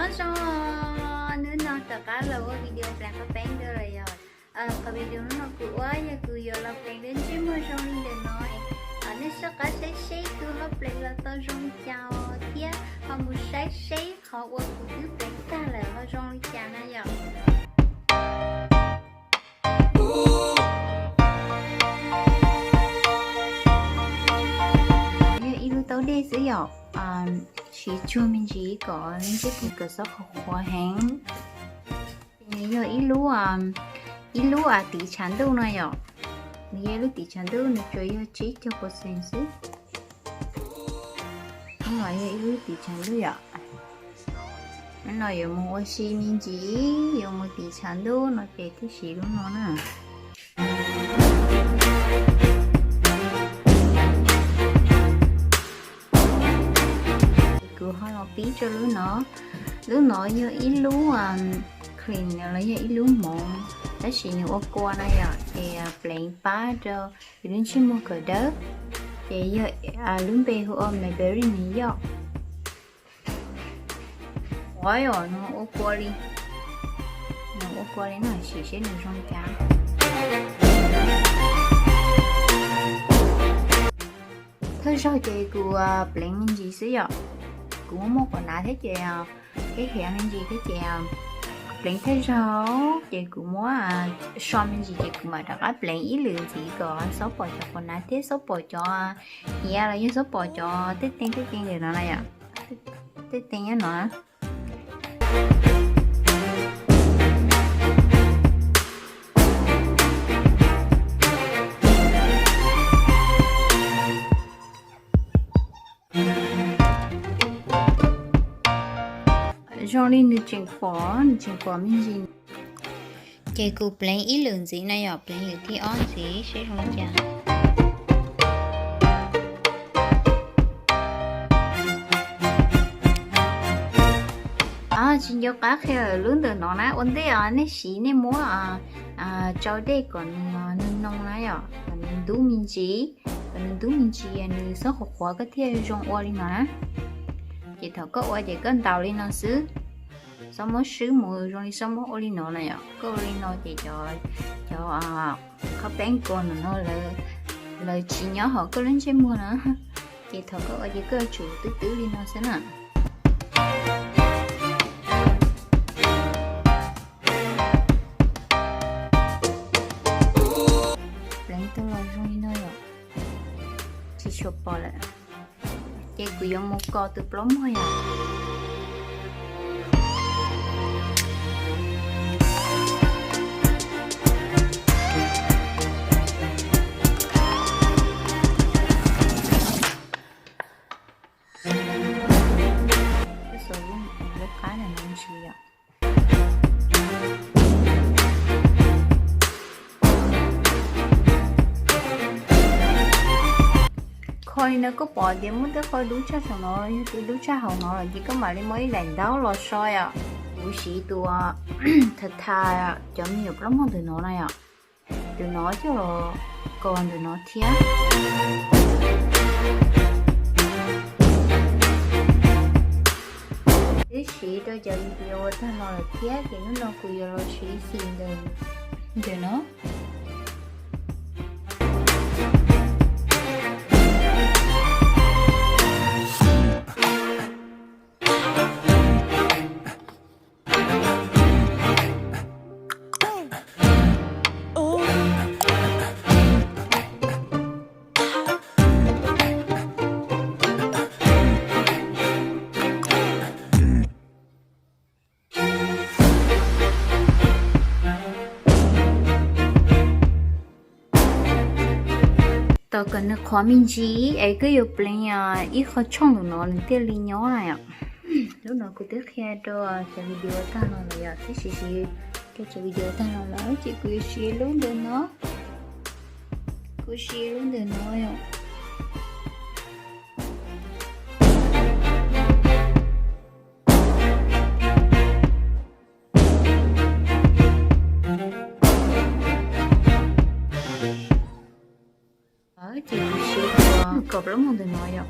Nyob zoo, hnub no rov qab los ua video pleev qhov peeb dua lawm yom. Qhov video hnub no kuv ua yog kuv yuav los pleev lub ntsej muag zoo li ntawm no. Nej soj qab saib seb kuv ho pleev los tau zoo li cas thiab ho mus saib seb qhov uas kuv twb pleev tag lawm ho zoo li cas na yom. Yog ib lub taub dej xwb yom, siv tsuag me ntsis kom ntsej muag kom xob qhuav qhuav heev. Yog ib lub, ib lub tiv tshav ntuj no yom, nws yog ib lub tiv tshav ntuj, nws tsuas yog tsib caug percent xwb. Lub no yog ib lub tiv tshav ntuj yom. Lub no yuav mus ua si me ntsis, yuav mus tiv tshav ntuj no ces thiaj siv lub no na. Kuv ho los pib rau lub no. Lub no yog ib lub cream los yog ib lub moov, tab sis nws ua kua no yom, ces pleev pab rau yus lub ntsej muag kom dawb. Ces yog lub npe hu ua Maybelline New York. Ua os, nws ua kua li, nws ua kua li no, sim seb nws zoo li cas. Thawj zaug ces kuv pleev me ntsis xwb yom. Kuv muaj muaj quav nav thiab ces, thiab hiav me ntsis thiab ces, pleev thawj zaug ces kuv muab so me ntsis ces kuv mam rov qab pleev ib lwm ntxiv kom xob pom cov quav nav thiab xob pom cov hiav los yog xob pom cov tej teeb tej teeb ntawm no na yom. Tej teeb nyob no. Zoo li nws tseem pom, nws tseem pom me ntsis. Ces kuv pleev ib lwm ntxiv na yom, pleev lwm thib ob ntxiv seb zoo li cas. Tsis nco qab qhia lub ntawm no na, ua ntej nej siv nej muab tsau dej kom nws noo na yom, kom nws ntub me ntsis, kom nws ntub me ntsis nws xob qhuav qhuav koj thiaj zoo ua li no na. Ces thaum koj ua ces koj ntaus li no xwb, xob muab swb mus zoo li xob muab ua li no na yom. Koj ua li no ces cov khob peeb kua no lawv tsis nyob hauv koj lub ntsej muag na. Ces thaum koj ua ces koj yuav tsum twb twb li no xwb na. Pleev tau los zoo li no yom, tsis tshua pom lawm. Ces kuv yuav mus kos tus plaub muag yom. Lub qab no ntsis yom. Kho li no koj pom tias muaj tej qho dub tshaj saum no los yog tej dub tshaj hauv no lawm ces koj mam li muab ib daim ntaub los so yom. Kuv siv tus tha tha cov me nyuam plaub muag ntawm no na yom. Tus no coj los kos ntawm no thiab. Twb siv rau cov video ua tag los lawm thiab ces hnub no kuv yuav los siv xim ntawm, ntawm no. Tos kom nws qhuav me ntsis es koj yuav pleev ib qho tshooj ntawm no nws thiaj li nyob na yom. Lub no kuv twb qhia rau cov video tag los lawm yom, twb siv siv rau cov video tag los lawm ces kuv yuav siv lub ntawm no. Kuv siv lub ntawm no yom. Ces kuv siv tus kos plaub muag ntawm no yom,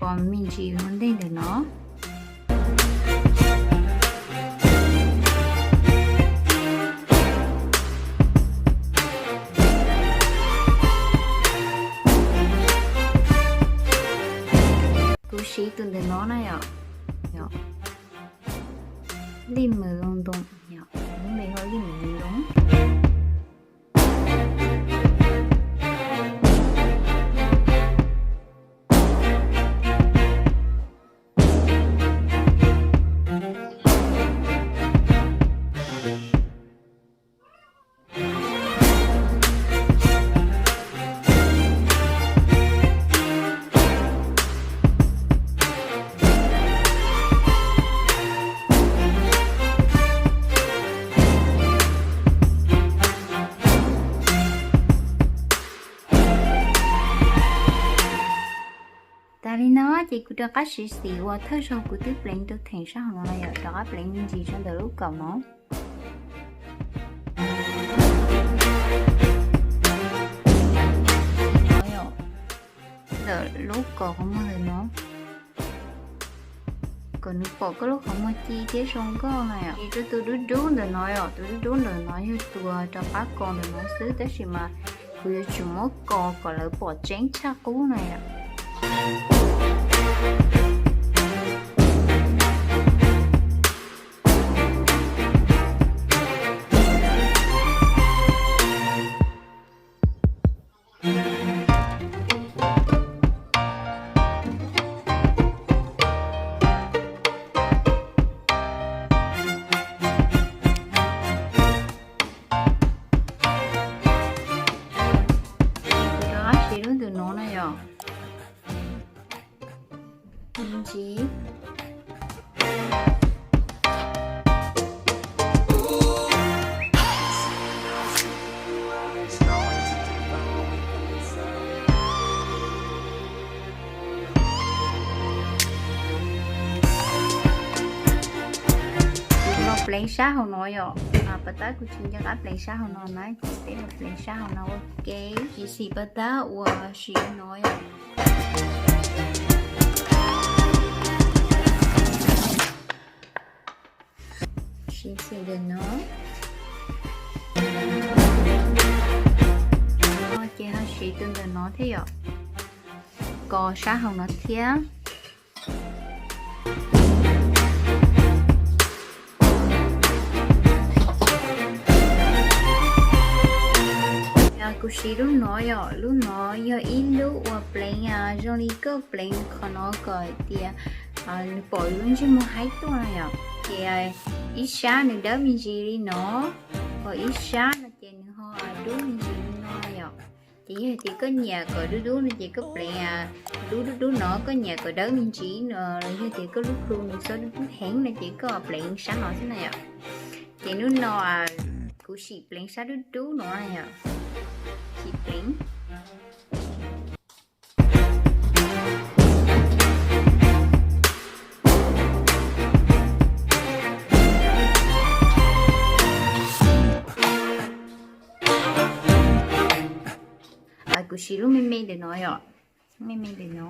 kos me ntsis ua ntej ntawm no. na yom, yom, lij mws loo ntoo yom, lub npe hu lij mws loo ntoo. Tas li no ces kuv rov qab siv xim uas thawj zaug kuv twb pleev rau theem sab hauv no yom, rov qab pleev me ntsis rau ntawm lub kaum no. Ntawm lub kaum qhov muag ntawm no, kom nws pom koj lub qhov muag ci thiab zoo nkauj na yom. Siv rau tus dub dub ntawm no yom, tus dub dub ntawm no yog tus rov qab kos ntawm no xwb, tab sis mas kuv yuav tsum muab kos kom lawv pom tseeb tshaj qub na yom. Kuv rov qab siv lub ntawm no na yom. Me ntsis. Kuv los pleev sab hauv no yom, pas tab kuv tsis nco qab pleev sab hauv no na, ces peb los pleev sab hauv no ua ke. Siv xim pas tab uas siv no yom. Siv xim ntawm no. Ces ho siv tus ntawm no thiab yom, kos sab hauv no thiab. Kuv siv lub no yom, lub no yog ib lub uas pleev zoo li koj pleev qhov no kom hais tias nws pom lub ntsej muag haib tuaj na yom. Ces ib sab nws dawb me ntsis li no, ho ib sab no ces nws ho dub me ntsis li no yom. Ces yog tias koj nyiam kom dub dub no ces koj pleev lub dub dub no, koj nyiam kom dawb me ntsis no los yog tias koj lub plhu nws txhob dub dub heev no ces koj pleev sab no xwb na yom. Ces hnub no kuv sim pleev sab dub dub no na yom. Sim pleev. Kuv siv lub me me ntawm no yom, me me ntawm no.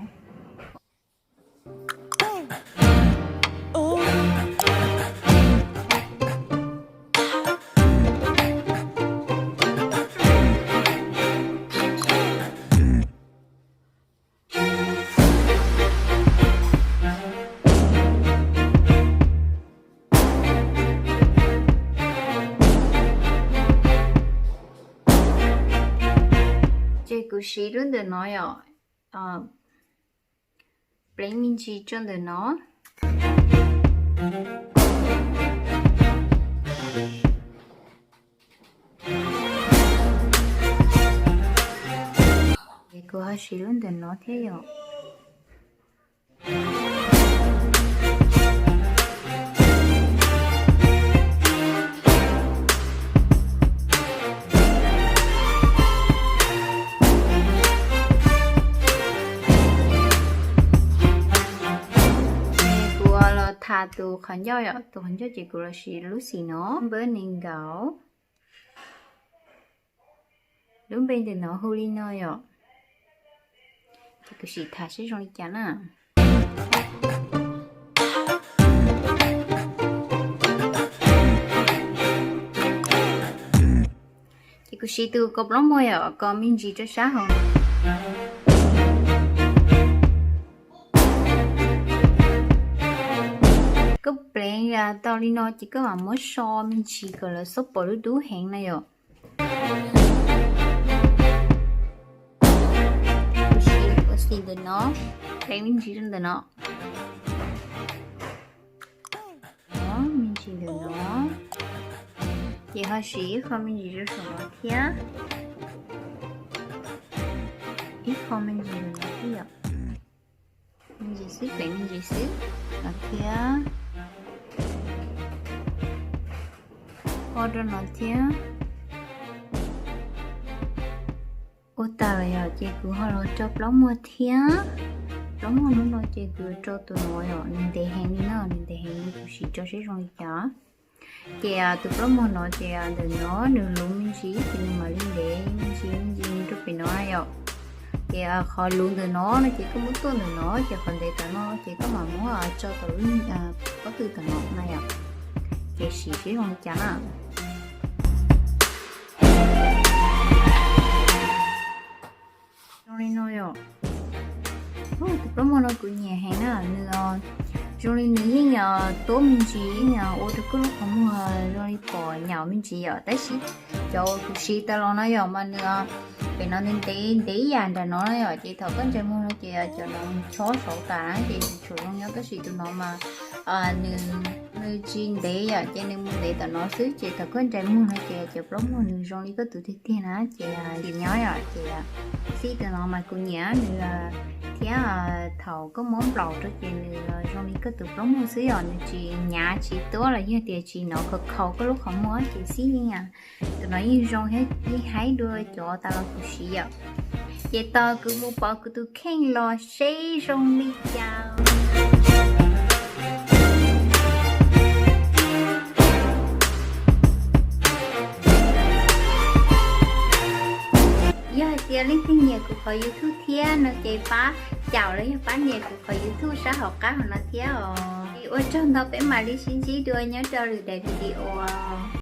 Ces kuv siv lub ntawm no yom, pleev me ntsis rau ntawm no. Ces kuv ho siv lub ntawm no thiab yom. Kuv los tham tus qhov ncauj yom, tus qhov ncauj ces kuv los siv lub xim no, npawb nees nkaum. Lub npe ntawm no hu li no yom. Ces kuv sim tham seb zoo li cas na. Ces kuv siv tus kos plaub muag yom, kos me ntsis rau sab hauv. Tuaj pleev tau li no ces koj mam muab so me ntsis kom lawv xub pom dub dub heev na yom. Ua si ntawm no, pleev me ntsis rau ntawm no. Me ntsis ntawm no, ces ho siv ib qho me ntsis rau saum no thiab. Ib qho me ntsis ntawm no thiab yom. Me ntsis xwb, pleev me ntsis xwb no thiab. Ho rau no thiab. Ua tas lawm yom, ces kuv ho los rau plaub muag thiab. Plaub muag hnub no ces kuv rau tus no yom, nws ntev heev li na, nws ntev heev li, kuv siv rau seb zoo li cas. Ces tus plaub muag no ces ntawm no nws luv me ntsis ces nws mam li ntev me ntsis me ntsis rau pem no na yom. Ces qhov luv ntawm no no ces koj muab tuaj ntawm no, ces qhov ntev tom no ces koj mam muab tso tom lub pob tw tom no na yom. Ces siv seb zoo li cas na. Zoo li no yom. Tus plaub muag no kuv nyiam heev na, nws zoo li nws yeej tuab me ntsis, yeej ua rau koj lub qhov muag zoo li pom nyom me ntsis yom. Tab sis cov uas kuv siv tas los no yom mas nws, pem no nws ntev ntev ib yam nram no na yom, ces thaum koj ntsais muag no ces cov no chob saud tas na ces tsis tshua zoo nyob, tab sis tus no mas nws, nws tsis ntev yom, ces nws mus ntev tom no xwb, ces thaum koj ntsais muag no ces cov plaub muag nws zoo li koj tus tiag tiag na, ces tsis nyob yom. Ces xib tus no mas kuv nyiam nws thiab, thaum koj muab nplaum rau ces nws zoo li koj tus plaub muag xwb yom, nws tsis hnyav tsis tuab los yog tias tsis hnov khaus khaus koj lub qhov muag ces xib yeej, tus no yeej zoo, yeej haib dua cov tas los kuv siv yom. Ces tos kuv mus pov kuv tus kheej los seb zoo li cas. Yog hais tias leej twg nyiam kuv qhov YouTube thiab no ces pab caum los yog pab nias kuv qhov YouTube sab hauv qab hauv no thiab os. Ua tsaug ntau, peb mam li sib ntsib dua nyob rau lwm daim video.